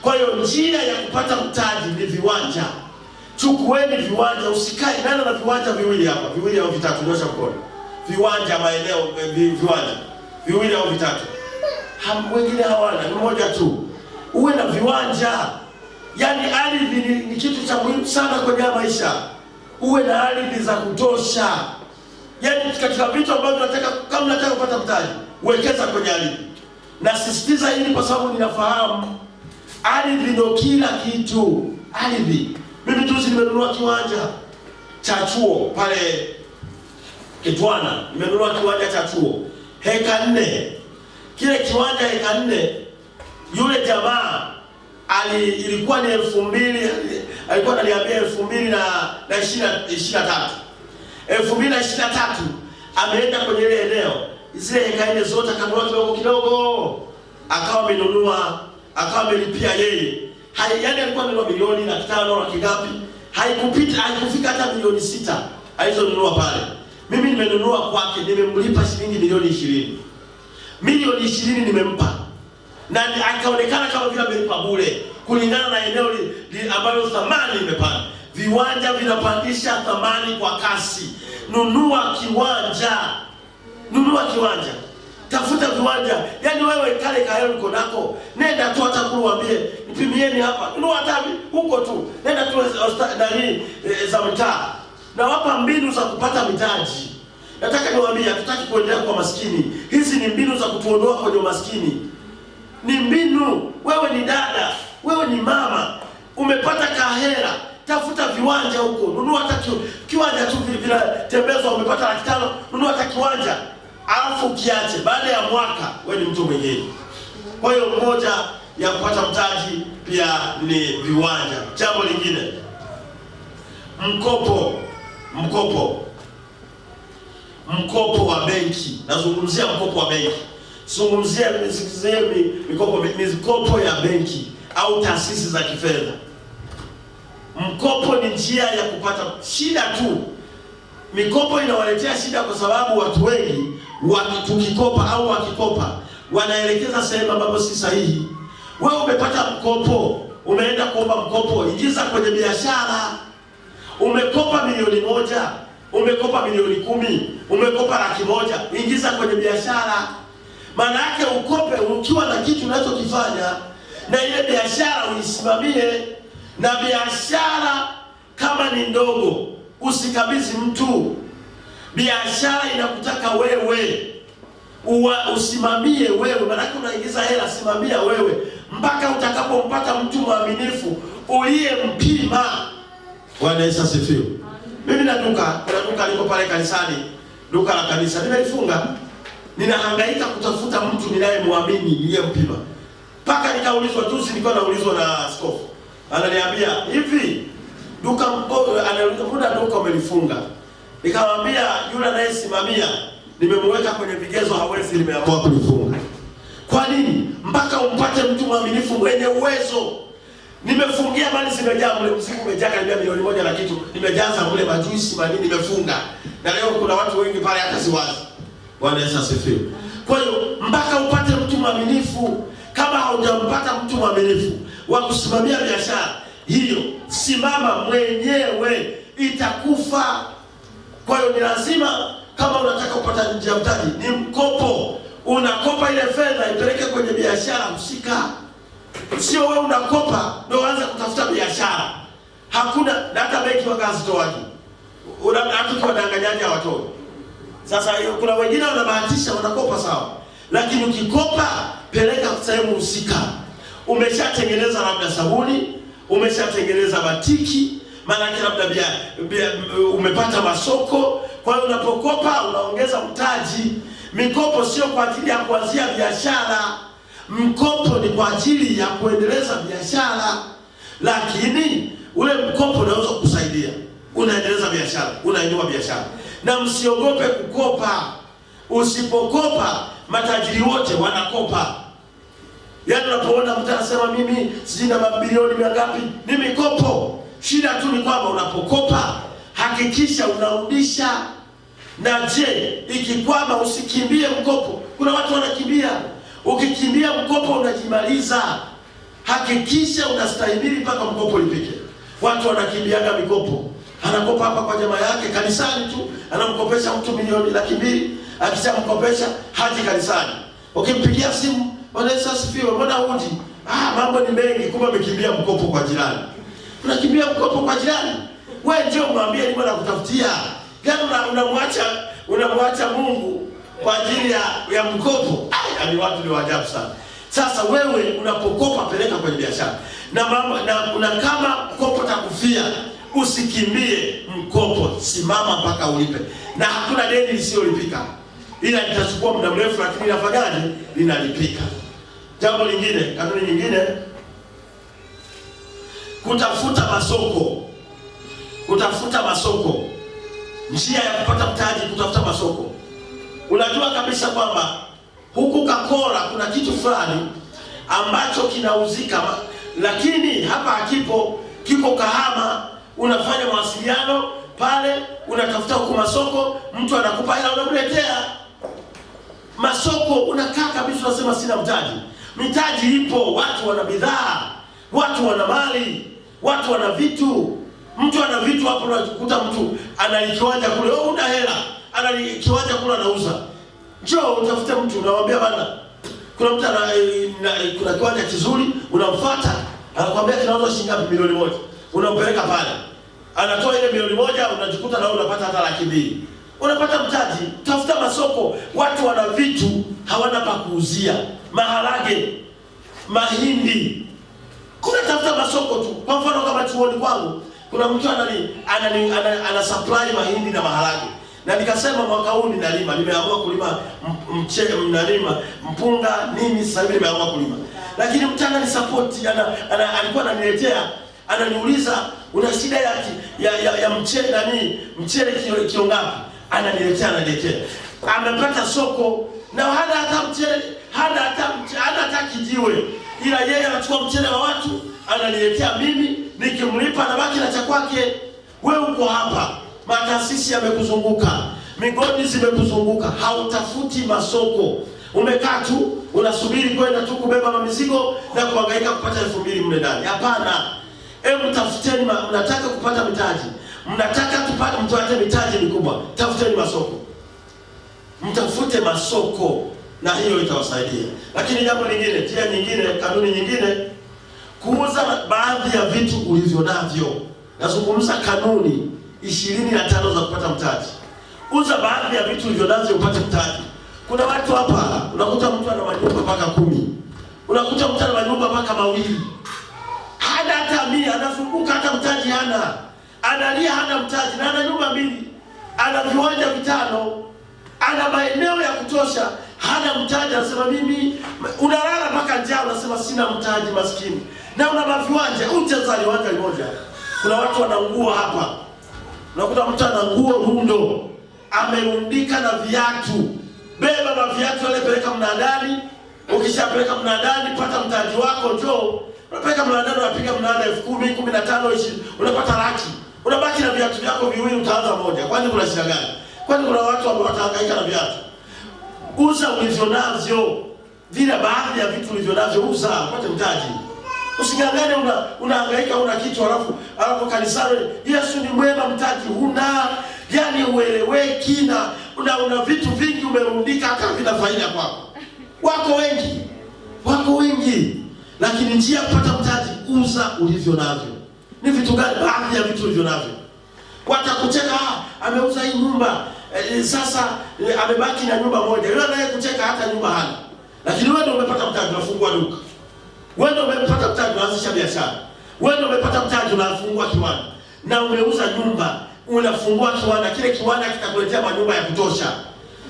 Kwa hiyo njia ya kupata mtaji ni viwanja. Chukueni viwanja, usikae nani na viwanja viwili hapa, viwili au vitatu, nyosha mkono. Viwanja maeneo viwanja viwili au vitatu. Wengine hawana, ni moja tu. Uwe na viwanja. Yaani ardhi ni kitu cha muhimu sana kwenye maisha. Uwe na ardhi za kutosha. Yaani katika vitu ambavyo nataka, kama nataka kupata mtaji, wekeza kwenye ardhi. Nasisitiza hili kwa sababu ninafahamu ardhi ndio kila kitu. Ardhi. Mimi juzi nimenunua kiwanja cha chuo pale Kitwana, nimenunua kiwanja cha chuo heka 4. Kile kiwanja heka 4, yule jamaa ilikuwa ni 2000, alikuwa ananiambia 2023. 2023 ameenda kwenye ile eneo, zile heka 4 zote akanunua kidogo kidogo, akawa amenunua, akawa amelipia yeye. Yaani alikuwa amenunua milioni 500 laki ngapi? Haikupita, haikufika hata milioni 6 alizonunua pale. Mimi nimenunua kwake, nimemlipa shilingi milioni 20. Milioni 20 nimempa. Na akaonekana kama vile amelipa bure kulingana na eneo ambalo thamani imepanda. Viwanja vinapandisha thamani kwa kasi. Nunua kiwanja. Nunua kiwanja. Tafuta viwanja. Yaani wewe kale kaelo uko nako, nenda tu hata kuambie nipimieni hapa. Nunua hata huko tu. Nenda tu nani za mtaa. Na wapa mbinu za kupata mitaji. Nataka niwaambie, hatutaki kuendelea kuwa maskini. Hizi ni mbinu za kutuondoa kwenye umaskini. Ni mbinu. Wewe ni dada, wewe ni mama, umepata kahera, tafuta viwanja huko, nunua hata kiwanja tu vinatembezwa, umepata 500,000, nunua hata kiwanja. Alafu ukiache baada ya mwaka wewe ni mtu mwingine. Kwa hiyo moja ya kupata mtaji pia ni viwanja. Jambo lingine, mkopo. Mkopo. Mkopo wa benki. Nazungumzia mkopo wa benki. Zungumzia mikopo ya benki au taasisi za kifedha. Mkopo ni njia ya kupata. Shida tu mikopo inawaletea shida kwa sababu watu wengi tukikopa au wakikopa wanaelekeza sehemu ambapo si sahihi. Wewe umepata mkopo, umeenda kuomba mkopo, ingiza kwenye biashara. Umekopa milioni 1, umekopa milioni 10, umekopa 100,000, ingiza kwenye biashara. Maana yake ukope ukiwa na kitu unachokifanya, na ile biashara uisimamie. Na biashara kama ni ndogo usikabidhi mtu. Biashara inakutaka wewe usimamie wewe, maana unaingiza hela, simamia wewe mpaka utakapompata mtu mwaminifu uliyempima. Bwana Yesu asifiwe. Mimi na duka, kuna duka liko pale kanisani, duka la kanisa nimelifunga. Ninahangaika kutafuta mtu ninayemwamini, niliyempima. Mpaka nikaulizwa juzi, nilikuwa naulizwa na askofu. Ananiambia, hivi duka anauliza mbona duka umelifunga? Nikamwambia yule anayesimamia nimemweka kwenye vigezo, hawezi, nimeamua kulifunga. Kwa nini? Mpaka umpate mtu mwaminifu mwenye uwezo. Nimefungia mali zimejaa mle, mzigo umejaa karibia milioni 1 na kitu. Nimejaza mle majuisi manini, nimefunga. Na leo kuna watu wengi pale hata siwazi. Bwana Yesu asifiwe. Kwa hiyo mpaka upate mtu mwaminifu. Kama haujampata mtu mwaminifu wa kusimamia biashara hiyo, simama mwenyewe, itakufa. Kwa hiyo ni lazima, kama unataka kupata njia ya mtaji, ni mkopo. Unakopa ile fedha ipeleke kwenye biashara husika. Sio wewe unakopa ndio uanze kutafuta biashara. Hakuna, na hata benki wakazitoaje. Hata ukiwadanganyaje hawatoi. Sasa kuna wengine wanabahatisha wanakopa sawa. Lakini ukikopa peleka sehemu husika. Umeshatengeneza labda sabuni, umeshatengeneza batiki, maana yake labda umepata masoko. Kwa hiyo unapokopa unaongeza mtaji. Mikopo sio kwa ajili ya kuanzia biashara. Mkopo ni kwa ajili ya kuendeleza biashara. Lakini ule mkopo unaweza kukusaidia, unaendeleza biashara, unainua biashara. Na msiogope kukopa. Usipokopa, matajiri wote wanakopa. Yaani unapoona mtu anasema mimi sijui na mabilioni ngapi, ni mikopo. Shida tu ni kwamba unapokopa hakikisha unarudisha. Na je, ikikwama usikimbie mkopo. Kuna watu wanakimbia. Ukikimbia mkopo unajimaliza. Hakikisha unastahimili mpaka mkopo ulipike. Watu wanakimbiaga mikopo, anakopa hapa kwa jamaa yake kanisani tu, anamkopesha mtu milioni 200,000, akishamkopesha haji kanisani. Ukimpigia simu, Bwana Yesu asifiwe, mbona huji? Ah, mambo ni mengi, kumbe amekimbia mkopo kwa jirani. Unakimbia mkopo kwa jirani? Wewe ndio mwambie ni bwana kutafutia. Yaani unamwacha Mungu kwa ajili ya mkopo. Ai, ni watu ni waajabu sana. Sasa wewe unapokopa peleka kwenye biashara. Na mama, na kama mkopo takufia, usikimbie mkopo, simama mpaka ulipe. Na hakuna deni lisilolipika. Ila litachukua muda mrefu, lakini linafanyaje? Linalipika. Jambo lingine, kanuni nyingine, kutafuta masoko. Kutafuta masoko. Njia ya kupata mtaji, kutafuta masoko. Unajua kabisa kwamba huku Kakora kuna kitu fulani ambacho kinauzika, lakini hapa hakipo, kiko Kahama. Unafanya mawasiliano pale, unatafuta huku masoko, mtu anakupa hela, unamletea masoko. Unakaa kabisa unasema sina mtaji. Mitaji ipo, watu wana bidhaa, watu wana mali, watu wana vitu. Mtu ana vitu hapo, unakuta mtu ana kiwanja kule, wewe una hela, ana kiwanja kule anauza. Njoo utafute mtu, unamwambia bana, kuna mtu ana kuna kiwanja kizuri, unamfuata, anakuambia kinauzwa shilingi ngapi? 1,000,000. Unampeleka pale, anatoa ile 1,000,000, unajikuta na wewe unapata hata 200,000. Unapata mtaji. Tafuta masoko, watu wana vitu hawana pa kuuzia, maharage, mahindi. Kuna tafuta masoko tu. Kwa mfano kama chuoni kwangu kuna mtu ana supply mahindi na maharage. Na nikasema mwaka huu ninalima, nimeamua kulima mchele, mnalima mpunga nini, sasa hivi nimeamua kulima. Lakini mtu anani support, alikuwa ananiletea, ananiuliza una shida ya mchele nani, mchele kilo ngapi? Ananiletea. Amepata soko na hana hata mchele, hana hata kijiwe. Ila yeye anachukua mchele wa watu, ananiletea mimi, nikimlipa na baki na cha kwake. Wewe uko hapa, mataasisi yamekuzunguka, migodi zimekuzunguka, hautafuti masoko. Umekaa tu unasubiri kwenda tu kubeba mizigo na kuhangaika kupata 2,000 mle ndani. Hapana. Hebu tafuteni, mnataka kupata mitaji, mnataka tupate mtuate mitaji mikubwa, tafuteni masoko. Mtafute masoko na hiyo itawasaidia. Lakini jambo lingine, njia nyingine, kanuni nyingine, kuuza baadhi ya vitu ulivyo navyo. Nazungumza kanuni 25 za kupata mtaji. Uza baadhi ya vitu ulivyo navyo upate mtaji. Kuna watu hapa, unakuta mtu ana manyumba mpaka 10. Unakuta mtu ana manyumba mpaka 2. Hana hata 100, anazunguka hata mtaji hana. Analia hana mtaji na ana nyumba 2, ana viwanja 5, ana maeneo ya kutosha, hana mtaji. Anasema mimi, unalala mpaka njaa unasema sina mtaji, maskini. Na una maviwanja, utazali viwanja moja. Kuna watu wana nguo hapa. Unakuta mtu ana nguo rundo, amerundika na viatu. Beba maviatu yale, peleka mnadani. Ukishapeleka mnadani, pata mtaji wako, njoo. Unapeleka mnadani, unapiga mnada 10,000, 15, 20, unapata 100,000. Unabaki na viatu vyako viwili, utaanza moja. Kwani kuna shida gani? Kwani kuna watu ambao watahangaika na viatu? Uza ulivyo navyo. Vile baadhi ya vitu ulivyo navyo uza, upate mtaji. Usingangane unahangaika una kitu alafu kanisani Yesu ni mwema, mtaji huna. Yaani ueleweki na una vitu vingi umerundika hata vina faida kwako. Wako wengi. Lakini njia ya kupata mtaji, uza ulivyo navyo. Ni vitu gani? Baadhi ya vitu ulivyo navyo. Watakucheka, ameuza hii nyumba, sasa amebaki na nyumba moja. Yule anayekucheka hata nyumba hana. Lakini wewe ndio umepata mtaji, unafungua duka. Wewe ndio umepata mtaji, unaanzisha biashara. Wewe ndio umepata mtaji, unafungua kiwanda. Na umeuza nyumba, unafungua kiwanda. Kile kiwanda kitakuletea manyumba ya kutosha.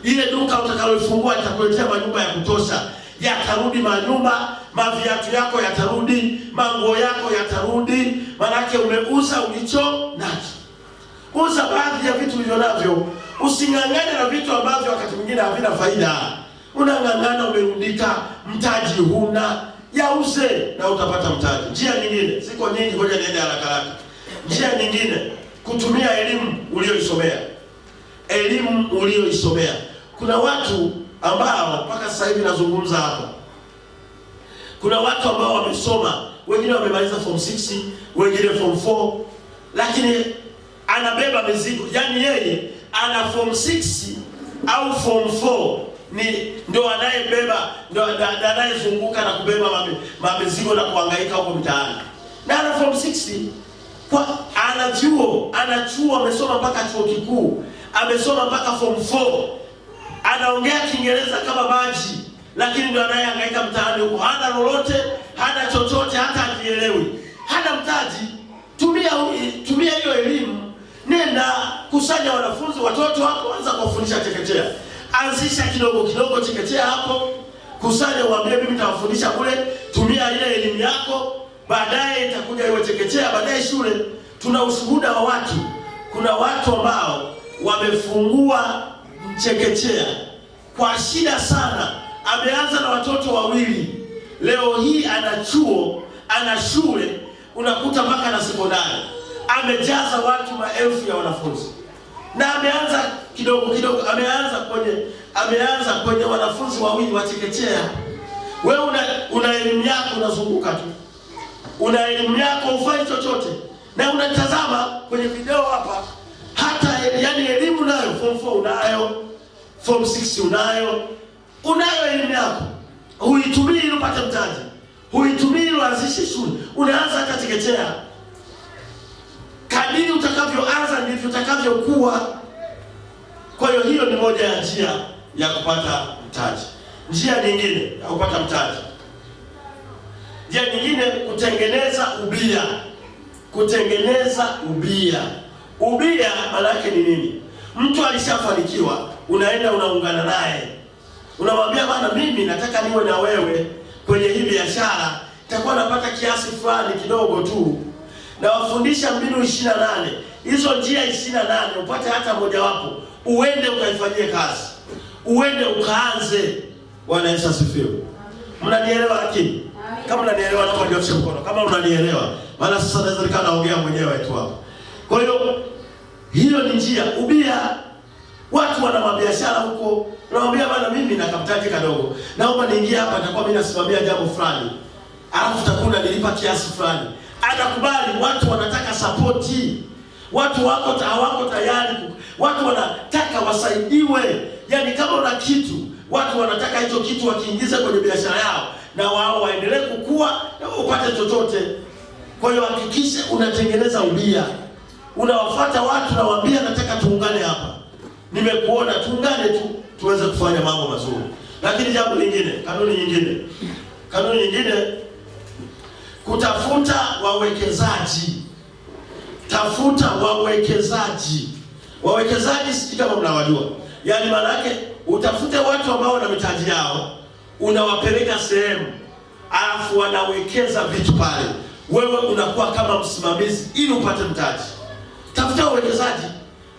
Ile duka utakalofungua itakuletea manyumba ya kutosha. Yatarudi manyumba, maviatu yako yatarudi, manguo yako yatarudi, manake umeuza ulicho nacho. Uza baadhi ya vitu ulivyo navyo. Using'ang'ane na vitu ambavyo wakati mwingine havina faida. Unang'ang'ana, umerundika, mtaji huna. Yauze na utapata mtaji. Njia nyingine, siko nyingi, ngoja niende haraka haraka. Njia nyingine, kutumia elimu uliyoisomea. Elimu uliyoisomea. Kuna watu ambao mpaka sasa hivi nazungumza hapa, Kuna watu ambao wamesoma, wengine wamemaliza form 6, wengine form 4, lakini anabeba mizigo. Yaani yeye ana form 6 au form 4 ni ndo anayebeba, ndo anayezunguka na kubeba mamizigo na kuhangaika huko mitaani. Na ana form 6, kwa ana vyuo, ana chuo, amesoma mpaka chuo kikuu, amesoma mpaka form 4. Anaongea Kiingereza kama maji, lakini ndo anayehangaika mtaani huko. Hana lolote, hana chochote, hata hajielewi. Hana mtaji. Tumia hiyo elimu, nenda kusanya wanafunzi, watoto hapo, anza kuwafundisha chekechea. Anzisha kidogo kidogo chekechea hapo, kusanya, uambie mimi nitawafundisha kule. Tumia ile elimu yako, baadaye itakuja iwe chekechea, baadaye shule. Tuna ushuhuda wa watu. Kuna watu ambao wamefungua chekechea kwa shida sana. Ameanza na watoto wawili, leo hii ana chuo, ana shule, unakuta mpaka na sekondari. Amejaza watu maelfu ya wanafunzi. Na ameanza kidogo kidogo, ameanza kwenye wanafunzi wawili wa chekechea. Wewe una elimu yako unazunguka tu. Una elimu yako hufai chochote. Na unatazama kwenye video hapa, hata yani elimu nayo, form 4 unayo, form 6 unayo, unayo elimu yako. Huitumii ili upate mtaji. Huitumii ili uanzishe shule. Unaanza hata chekechea. Kadiri utakavyoanza ndivyo utakavyokuwa. Kwa hiyo hiyo ni moja ya njia ya kupata mtaji. Njia nyingine ya kupata mtaji. Njia nyingine, kutengeneza ubia. Kutengeneza ubia. Ubia maana yake ni nini? Mtu alishafanikiwa, unaenda unaungana naye. Unamwambia bana, mimi nataka niwe na wewe kwenye hii biashara, nitakuwa napata kiasi fulani kidogo tu. Na wafundisha mbinu 28. Hizo njia 28 upate hata mojawapo, uende ukaifanyie kazi. Uende ukaanze. Bwana Yesu asifiwe. Mnanielewa lakini? Kama unanielewa naomba nioshe mkono. Kama unanielewa, maana sasa naweza nikaa naongea mwenyewe tu hapa. Kwa hiyo hiyo ni njia ubia. Watu wana mabiashara huko, unawaambia bana, mimi na kamtaji kadogo, naomba niingie hapa, nitakuwa mimi nasimamia jambo fulani, alafu utakuwa nilipa kiasi fulani. Anakubali. Watu wanataka sapoti, watu wako hawako tayari, watu wanataka wasaidiwe. Yaani kama una kitu, watu wanataka hicho kitu wakiingize kwenye biashara yao na wao waendelee kukua na upate chochote. Kwa hiyo hakikisha unatengeneza ubia. Unawafuata watu na waambia nataka tuungane hapa. Nimekuona, tuungane tu tuweze kufanya mambo mazuri. Lakini jambo lingine, kanuni nyingine. Kanuni nyingine, kutafuta wawekezaji. Tafuta wawekezaji. Wawekezaji sijui kama mnawajua. Yaani maana yake utafute watu ambao wana mitaji yao, unawapeleka sehemu, alafu wanawekeza vitu pale. Wewe unakuwa kama msimamizi ili upate mtaji. Tafuta wawekezaji.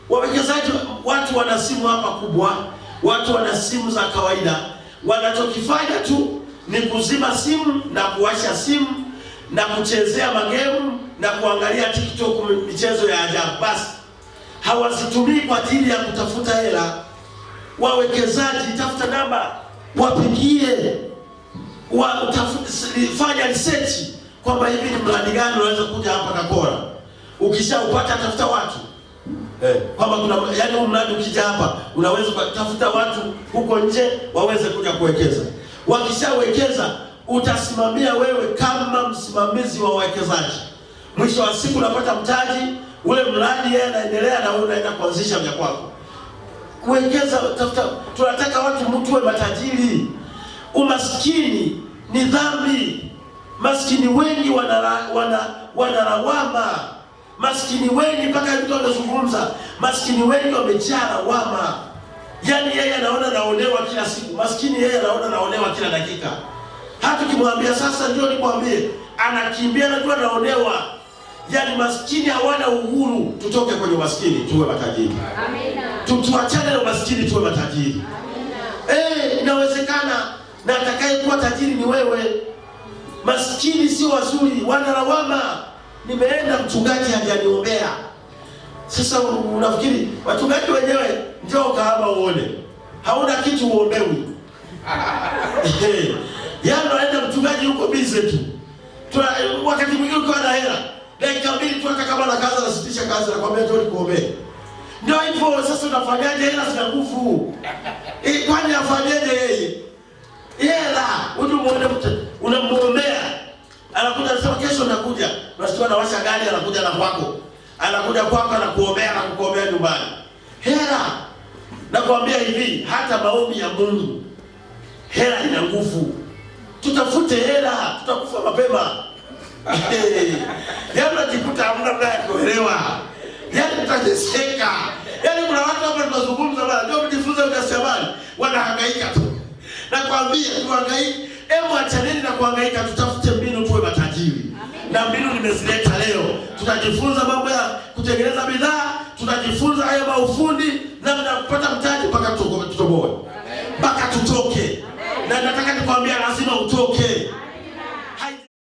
Wawekezaji, watu wana simu hapa kubwa, watu wana simu za kawaida. Wanachokifanya tu ni kuzima simu na kuwasha simu na kuchezea magemu na kuangalia TikTok, michezo ya ajabu. Basi hawazitumii kwa ajili ya kutafuta hela. Wawekezaji, tafuta namba, wapigie, fanya research kwamba hivi ni mradi gani unaweza kuja hapa Kakora. Ukishaupata tafuta watu. Kwamba kuna, yani huu mradi ukija hapa unaweza kutafuta watu huko nje waweze kuja kuwekeza. Wakishawekeza utasimamia wewe kama msimamizi wa wawekezaji. Mwisho wa siku unapata mtaji, ule mradi yeye anaendelea na wewe unaenda kuanzisha vya kwako. Kuwekeza, tafuta, tunataka watu mtuwe matajiri. Umaskini ni dhambi. Maskini wengi wanalawama. Maskini wengi mpaka mtu anazungumza, maskini wengi wamejaa lawama. Yaani yeye anaona naonewa kila siku. Maskini yeye anaona naonewa kila dakika. Hata ukimwambia sasa njoo nikwambie, anakimbia, anajua naonewa. Yaani maskini hawana uhuru. Tutoke kwenye maskini tuwe matajiri. Amina. Tuachane na maskini tuwe matajiri. Amina. Inawezekana, na atakayekuwa tajiri ni wewe. Maskini sio wazuri, wanalawama. Nimeenda mchungaji hajaniombea. Sasa unafikiri wachungaji wenyewe njoo kahaba uone. Hauna kitu uombewi. Yaani unaenda mchungaji yuko busy tu. Wakati mwingine ukiwa na hela, dakika mbili tu hata kama na kazi anasitisha kazi anakuambia njoo nikuombee. Ndio hivyo sasa, unafanyaje? Hela zina nguvu. Kwani afanyeje yeye? Hela, huyu muone mtu unamuombea. Anakuja anasema kesho nakuja. Unasikia anawasha gari anakuja na kwako. Anakuja kwako anakuombea na kukuombea nyumbani. Hela. Nakwambia hivi, hata maombi ya Mungu hela ina nguvu. Tutafute hela, tutakufa mapema. Yaani unajikuta hamna namna ya kuelewa. Yaani tutateseka. Yaani kuna watu hapa tunazungumza bwana, ndio mjifunze ujasiriamali, wanahangaika tu. Nakwambia tuhangaike. Hebu achaneni na kuhangaika, tutafute mbinu tuwe matajiri. Na mbinu nimezileta leo. Tutajifunza mambo ya kutengeneza bidhaa, tutajifunza hayo maufundi, namna ya kupata mtaji mpaka tutoboe. Mpaka tutoke. Na nataka nikwambia lazima utoke.